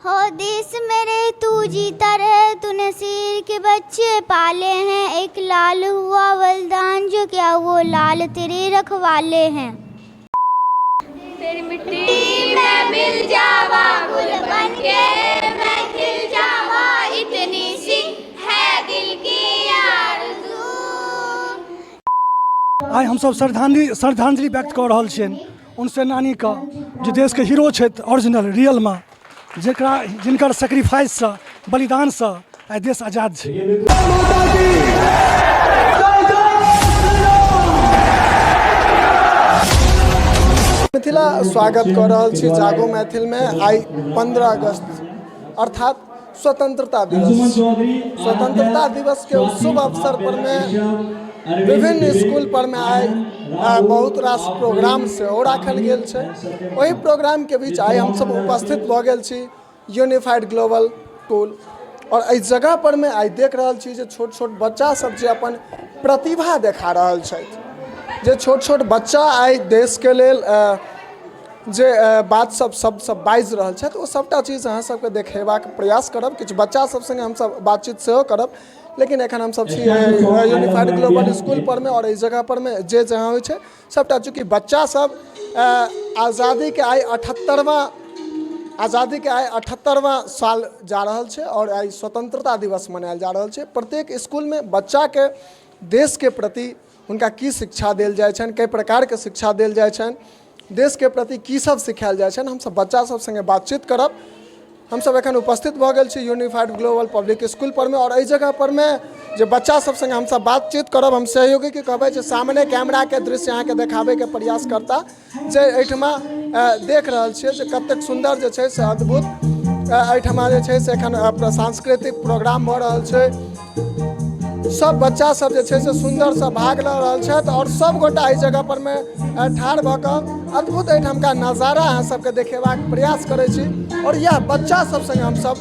हो देश मेरे तू जीता रहे, तूने शेर के बच्चे पाले हैं, एक लाल हुआ बलिदान जो क्या वो लाल तेरे रखवाले हैं। तेरी मिट्टी में मिल जावा गुल बन के मैं खिल जावा, इतनी सी है दिल की आरज़ू। आइ हमसब श्रद्धांजलि व्यक्त कऽ रहल छियनि उन सेनानीके जे देशके हीरो छथि, ओरिजिनल रियलमे, जकरा जिनकर सेक्रीफाइससँ, बलिदानसँ आइ देश आजाद छै। मिथिला स्वागत कऽ रहल छी जागो मैथिलमे। आइ 15 अगस्त अर्थात स्वतंत्रता दिवस। स्वतंत्रता दिवस के शुभ अवसर पर में विभिन्न स्कूल पर में आइ बहुत रास प्रोग्राम सेहो राखल गेल छै। ओहि प्रोग्राम के बीच आइ हमसब उपस्थित भऽ गेल छी यूनिफाइड ग्लोबल स्कूल और एहि जगह पर में आइ देख रहल छी जे छोट छोट बच्चा सब जे अपन प्रतिभा देखा रहल छथि, जे छोट छोट बच्चा आइ देशके लेल जे बात सब शब्द सब बाजि रहल छथि, ओ सभटा चीज अहाँ सबके देखेबाक प्रयास करब। किछु बच्चा सब सङ्गे हमसब बातचीत सेहो करब, लेकिन एखन हमसब छी यूनिफाइड ग्लोबल इसकुल परमे आओर एहि जगह परमे जे जहाँ होइ छै सभटा। चूँकि बच्चा सब आजादीके आइ 78वाँ, आजादीके आइ 78वाँ साल जा रहल छै आओर आइ स्वतंत्रता दिवस मनायल जा रहल छै। प्रत्येक इसकुलमे बच्चाके देशके प्रति हुनका की शिक्षा देल जाइ छनि, कई प्रकारके शिक्षा देल जाइ छनि, देशके प्रति की सब सिखायल जाइ छनि, हमसब बच्चा सब सङ्गे बातचीत करब। हमसब एखन उपस्थित भऽ गेल छी यूनिफाइड ग्लोबल पब्लिक इसकुल परमे आओर एहि जगह परमे जे बच्चा सब सङ्गे हमसब बातचीत करब। हम सहयोगीके कहबै जे सामने कैमराके दृश्य अहाँके देखाबैके प्रयास करता, जे एहिठमा देख रहल छियै जे कतेक सुन्दर जे छै से अद्भुत एहिठमा जे छै से एखन सांस्कृतिक प्रोग्राम भऽ रहल छै। सब बच्चा सब जे छै से सुन्दरसँ भाग लऽ रहल छथि आओर सब गोटा एहि जगह पर मे ठाढ़ भऽ कऽ अद्भुत एहिठामका नजारा अहाँ सबके देखेबाक प्रयास करै छी आओर इएह बच्चा सब सङ्गे हमसब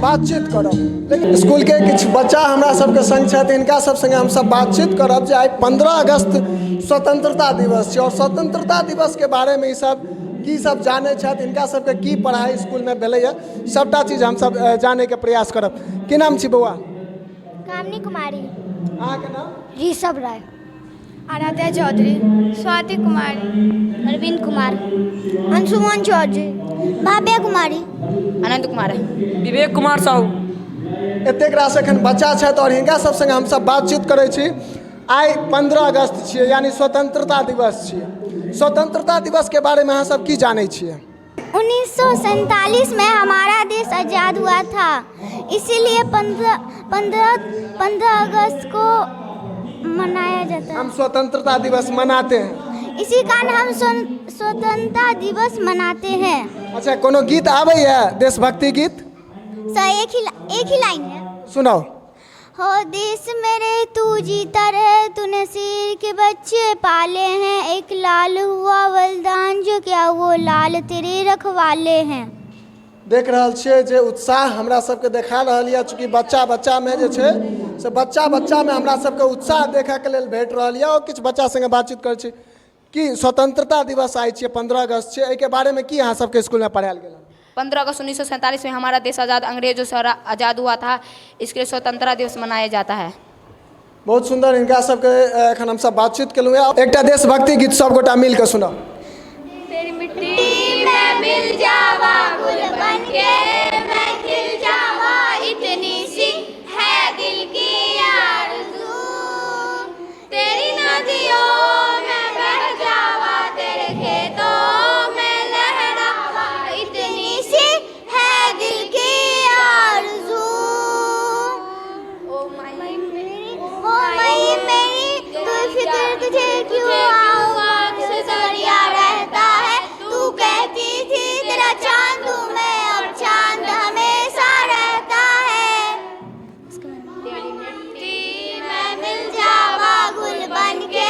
बातचीत करब। लेकिन इसकुलके किछु बच्चा हमरा सबके सङ्ग छथि, हिनका सब सङ्गे हमसब बातचीत करब जे आइ 15 अगस्त स्वतंत्रता दिवस छै आओर स्वतंत्रता दिवसके बारेमे ई सब की सब जानै छथि, हिनका सबके की पढ़ाइ इसकुलमे भेलैए, सबटा चीज हमसब जानैके प्रयास करब। की नाम छी बौआ? कामनी कुमारी। अहाँके नाम? ऋषभ राय। आराध्या चौधरी। स्वाति कुमारी। अरविंद कुमार। अंशुमन चौधरी। भाव्या कुमारी। आनंद कुमार। विवेक कुमार साहू। एतेक रास एखन बच्चा छथि आओर हिनका सब सङ्गे हमसब बातचीत करै छी। आइ 15 अगस्त छियै, यानी स्वतंत्रता दिवस छियै। स्वतंत्रता दिवसके बारेमे अहाँ सब की जानै छियै? 1947 में हमारा देश आज़ाद हुआ था, इसीलिए 15 15 15 अगस्त को मनाया जाता है। हम स्वतंत्रता दिवस मनाते हैं। इसी कारण हम स्वतंत्रता दिवस मनाते हैं। अच्छा, कोनो गीत आबैए देशभक्ति गीत? सर, एक ही लाइन है। सुनाउ। हो देश मेरे तू जीता रहे, तूने शेर के बच्चे पाले हैं, एक लाल हुआ बलिदान जो क्या वो लाल तेरे रखवाले हैं। देख रहल छियै जे उत्साह हमरा सबके देखा रहल यऽ। चूँकि बच्चा बच्चामे जे छै से बच्चा बच्चामे हमरा सबके उत्साह देखैके लेल भेट रहल यऽ। आओर किछु बच्चा सङ्गे बातचीत करै छी कि स्वतंत्रता दिवस आइ छियै, 15 अगस्त छियै, एहिके बारेमे की अहाँ सबके इसकुलमे पढ़ायल गेल? 15 अगस्त 1947 में हमारा देश आज़ाद, अंग्रेजों से आज़ाद हुआ था, इसके लिए स्वतंत्रता दिवस मनाया जाता है। बहुत सुन्दर, हिनका सबके एखन हमसब बातचीत केलहुँ हँ। एकटा देशभक्ति गीत सब गोटा मिलके सुनाउ। तेरी मिट्टी में मिल जावा गुल बन के मैं खिल जावा, इतनी सी है दिल की आरज़ू। तेरी नदियों में बह जावा, तेरे खेतों में लहरावा, इतनी सी है दिल की आरज़ू। ओ माई मेरी, ओ मई मेरी, तू फिक्र तुझे क्यों, आँख से दरिया रहता है। तू कहती थी तेरा चांद हूँ मैं, अब चांद हमेशा रहता है। तेरी मिट्टी में मिल जावा गुल बन के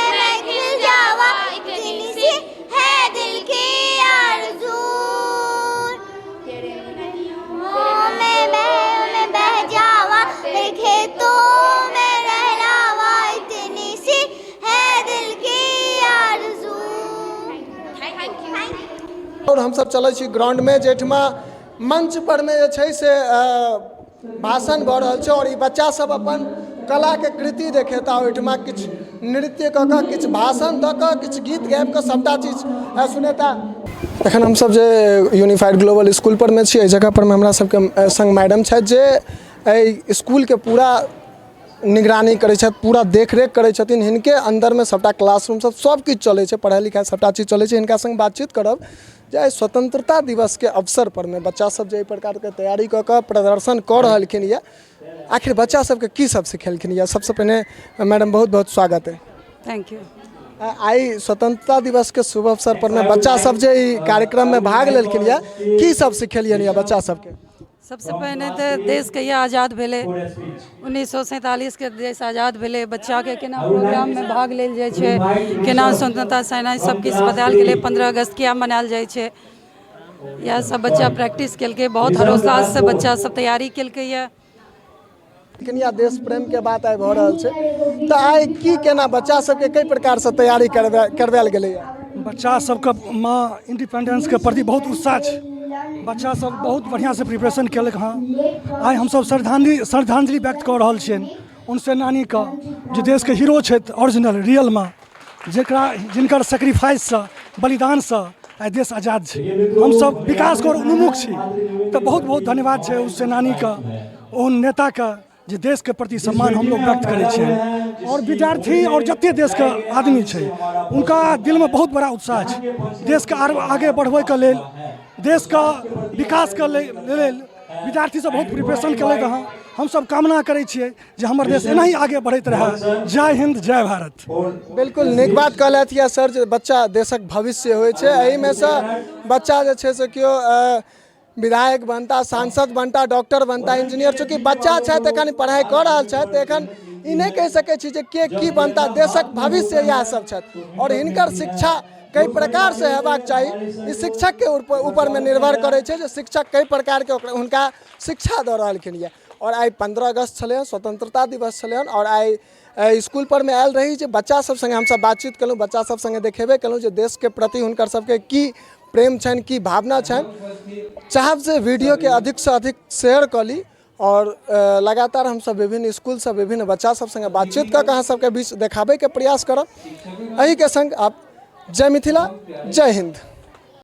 मैं खिल जावा, इतनी सी है दिल की आरज़ू। तेरे में बह जावा, तेरे खेतों में लहरावा, इतनी सी है दिल की आरज़ू। आओर हमसब चलै छी ग्राउंडमे, जाहिठमा मंच परमे जे छै से भाषण भऽ रहल छै आओर ई बच्चा सब अपन कलाके कृति देखेता। ओहिठमा किछु नृत्य कऽ कऽ, किछु भाषण दऽ कऽ, किछु गीत गाबि कऽ सभटा चीज सुनेता। एखन हमसभ जे यूनिफाइड ग्लोबल इसकुल परमे छी, एहि जगह परमे हमरा सबके सङ्ग मैडम छथि जे एहि इसकुलके पूरा निगरानी करै छथि, पूरा देखरेख करै छथिन। हिनके अन्दरमे सभटा क्लासरूम सब सब किछु चलै छै, पढ़ाइ लिखाइ सभटा चीज चलै छै। हिनका सङ्ग बातचीत करब जे आइ स्वतंत्रता दिवसके अवसर परमे बच्चा सब जे एहि प्रकारके तैयारी कऽ कऽ प्रदर्शन कऽ रहलखिन यऽ, आखिर बच्चा सबके की सब सिखेलखिन यऽ। सबसँ पहिने मैडम बहुत बहुत स्वागत है। Thank you. आइ स्वतंत्रता दिवसके शुभ अवसर परमे बच्चा सब जे ई कार्यक्रममे भाग लेलखिन यऽ, की सब सिखेलियनि यऽ बच्चा सबके? सबसँ पहिने तऽ देश कहिया आजाद भेलै, 1947के देश आजाद भेलै, बच्चाके केना प्रोग्राममे भाग लेल जाइ छै, केना स्वतंत्रता सेनानी, सब किछु बतायल गेलै। 15 अगस्त किया मनायल जाइ छै, इएह सब बच्चा प्रैक्टिस केलकै। बहुत हरोल्लाससँ बच्चा सब तैयारी केलकै यऽ। लेकिन या देश प्रेमके बात आइ भऽ रहल छै, तऽ आइ की केना बच्चा सबके कई प्रकारसँ तैयारी करवायल गेलैए? बच्चा सबके माँ इंडिपेंडेंसके प्रति बहुत उत्साह छै। बच्चा सब बहुत बढ़िआँसँ प्रिपरेशन केलक हँ। आइ हमसब श्रद्धांजलि व्यक्त कऽ रहल छियनि उन सेनानीके जे देशके हीरो छथि, ओरिजिनल रियलमे, जेकरा जिनकर सेक्रीफाइससँ, बलिदानसँ आइ देश आजाद छै। हमसब विकासके ओर उन्मुख छी, तऽ बहुत बहुत धन्यवाद छै उस सेनानीके, ओहन नेताके जे देशके प्रति सम्मान हमलोग व्यक्त करै छियै। आओर विद्यार्थी आओर जते देशके आदमी छै, हुनका दिलमे बहुत बड़ा उत्साह छै देशके आर आगे बढ़बैके लेल, देशके विकासके लेल। विद्यार्थी सब बहुत प्रिपरेशन केलथि हँ। हमसब कामना करै छियै जे हमर देश एनाही आगे बढ़ैत रहए। जय हिन्द, जय भारत। बिल्कुल नीक बात कहलथि यऽ सर जे बच्चा देशक भविष्य होइ छै। एहिमे सँ बच्चा जे छै से केओ विधायक बनता, सांसद बनता, डॉक्टर बनता, इंजीनियर। चूँकि बच्चा छथि, एखन पढ़ाइ कऽ रहल छथि, तऽ एखन ई नहि कहि सकै छी जे के की बनता। देशक भविष्य इएह सब छथि आओर हिनकर शिक्षा कई प्रकारसँ हेबाक चाही। ई शिक्षकके ऊपरमे निर्भर करै छै जे शिक्षक कई प्रकारके ओकरा हुनका शिक्षा दऽ रहलखिन यऽ। आओर आइ 15 अगस्त छलै हँ, स्वतंत्रता दिवस छलै हँ, आओर आइ इसकुल परमे आयल रही जे बच्चा सब सङ्गे हमसब बातचीत केलहुँ, बच्चा सब सङ्गे देखेबे केलहुँ जे देशके प्रति हुनकर सबके की प्रेम छनि, की भावना छनि। चाहब जे वीडियोके अधिकसँ अधिक शेयर कऽ ली आओर लगातार हमसब विभिन्न इसकुलसँ विभिन्न बच्चा सब सङ्गे बातचीत कऽ कऽ अहाँ सबके बीच देखाबैके प्रयास करब। एहिके सङ्ग आब जय मिथिला, जय हिन्द।